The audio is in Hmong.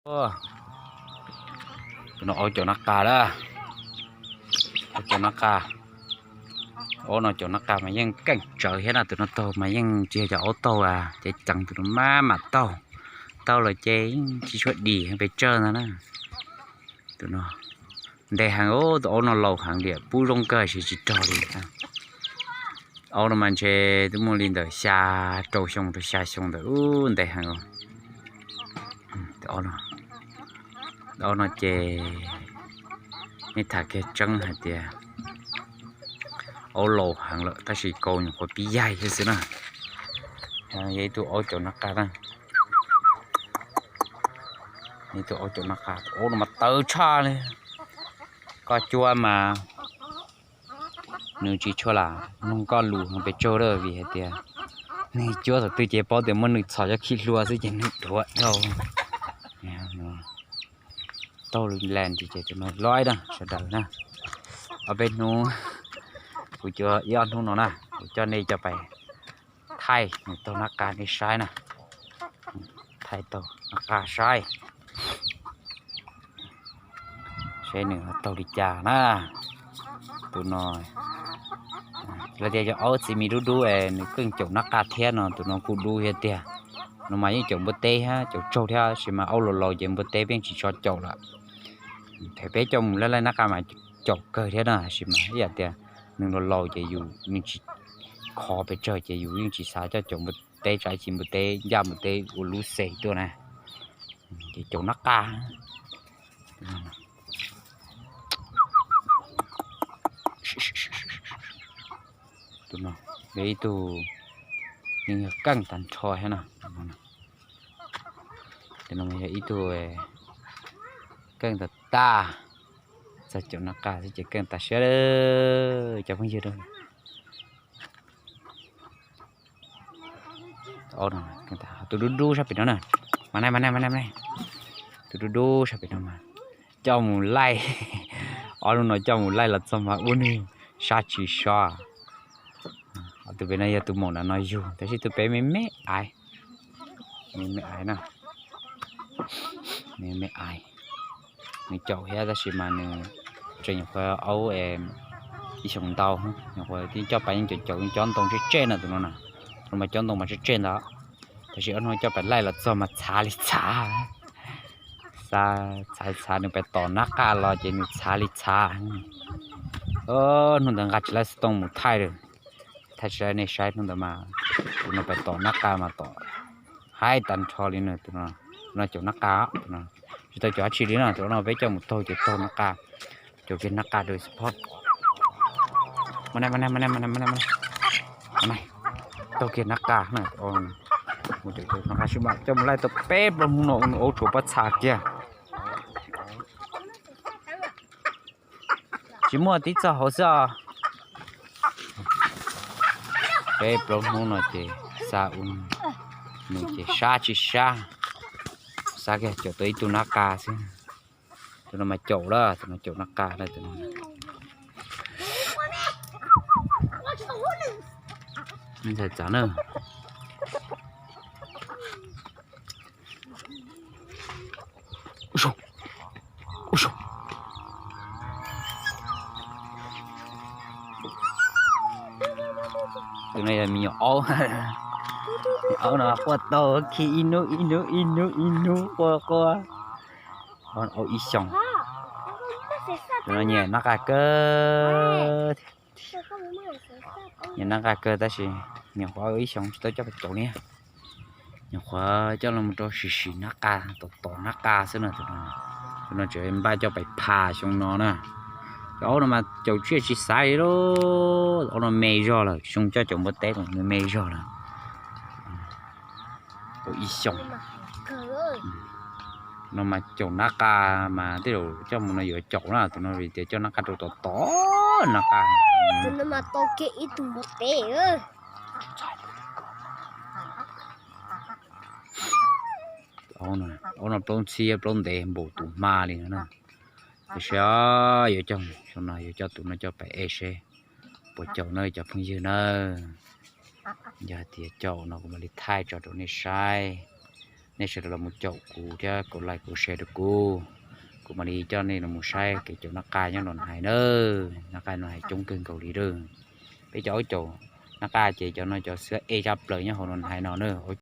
Tus no aub caum nab qa lawm. Aub caum nab qa. Aub no caum nab qa mas yeej keej tsawv thiab na, tus no taug mas yeej tsis yog cov aub taug ceev ceev, tus no maj mam taug, taug los ces yeej tsis tshua dim pes tsawg ntag na. Tus no ntev heev, tus aub no laus heev li, pub zoo kawg ces tsis rog li. Aub no mas ntshe twb muaj li ntawm xya rau xyoo rau xya xyoo ntawd, ntev heev. Aub no ces nej tham kiag tseeb hais tias aub laus heev lawm tab sis kaus nyuam qhuav pib yaig thiab xwb na. Yog ib tug aub caum nab qa na. Ib tug aub caum nab qa, aub no mas tawv tshaj li. Koj cuab mas nws tsis tshua lam mloog koj lus heev pes tsawg lawm vim hais tias nws cuab thaum twg ces paub tias muab nws txhom cov khib hlua xwb ces nws dhuav dhau. Taug las ces tus no loj na sawv daws na. Ob peb hnub, kuv cuab ib ob hnub no na, kuv coj nej coj pais thaij nws taug nab qa nej saib na. Thaij taug nab qa saib, seb nws taug li cas na. Tus no lawv tias yog aub txiv mis dub dub es nws keej caum nab qa thiab no, tus no kuj dub thiab tiag. No mas yeej caum npua teb thiab caum tsaug thiab, tab sis mas aub laus laus ces npua teb pheej tsis tso caum lawm. Thaum peb coj mus laij laij nab qa mas caum kawg thiab na, tab sis mas ib yam tias nws laus laus ces yus nws tsis khov pes tsawg ces yus yeej tsis xav coj caum npua teb, tsam ib chim npua teb ncaj npua teb ua lub xes tuaj na, ces caum nab qa. Tus no yog ib tug yeej yog keej tag nrho thiab no. Tus no yog ib tug keej tag tag, txog caum nab qa xwb ces keej tas siab lawm cov phooj ywg. Tus dub dub sab pem no na, mas na mas na mas na, tus dub dub sab pem no mas coj mus laij, ob lub no coj mus laij los txog mas ua nws sab tsis sab. Tus pem no yog tus maum nram no yug, tab sis tus pem me me aiv, me me aiv na, me me aiv. Nws caum thiab tab sis mas nws tseem nyuam qhuav aub ib xyoos ntau, nyuam qhuav coj pais yeej caum caum cob ntoo tsej tsej na tus no na. Tus no mas cob ntoo mas tsej tsej ntawd, tab sis ob hnub coj pais laij los txog mas txhav li txhav. Txhav li txhav, nws pais tom nab qa los ces nws txhav li txhav. Hnub ntawd nqa tsis laib xov tooj mus thaij lawm, thaij tsis laib nej saib hnub ntawd mas tus no pais tom nab qa mas tom haib tag nrho li na. Tus no caum nab qa, tsis tau caum dab tsi li na, tus no peb coj mus taug ces taug nab qa, caum kiag nab qa rau support. Taug kiag nab qa na, coj mus laij tau peb plaub hnub no ua nws aub tsuas pob txha kiag. Tsis muaj tib txoj hauv xwb os. Peb plaub hnub no ces xa ua nws ces sab tsis sab, xav kiag caum tau ib tug nab qa xwb. Tus no mas caum lawm, tus no caum nab qa lawm tus no. Ntxhais txav na. Tus no yog me nyuam aub. Me aub no quaj tau khi ib hnub ib hnub ib hnub ib hnub quaj quaj. Aub ib xyoos. Tus no nyiam nab qa kawg. Nyiam nab qa kawg tab sis nyuam qhuav ib xyoos tsis tau coj pais caum li. Nyuam qhuav coj los rau sim sim nab qa, tom tom nab qa xwb na. Tus no tseem npaj coj pais phas xyoo no na. Cov aub no mas caum tsiaj tsis xaiv li lauj. Aub no me zog lawm, xyoo coj caum npua teb los nws me zog lawm. Ib xyoos no mas caum nab qa mas tej zaum coj mus no yuav caum na, tus no vim tias coj nab qa rau tom tom nab qa. Aub no plaub ntxhib plaub ntev npaum tus hma li no na. Tiam sis yuav coj, xyoo no yuav coj tus no coj pais ej seb puas caum na cov phooj ywg na. Yog hais tias caum no kuv mam li thaij tso rau nej saib. nej sawv daws los mus caum kuv thiab kaum like kaum share rau kuv. Kuv mam li coj nej los mus saib kev caum nab qa nyob Noo Hais nawb. Nab qa Noo Hais coob kawg nkaus li lawm. Peb cov aub caum nab qa ces cov no cov xwb ej tshaj plaws nyob hauv Noo Hais no nawb.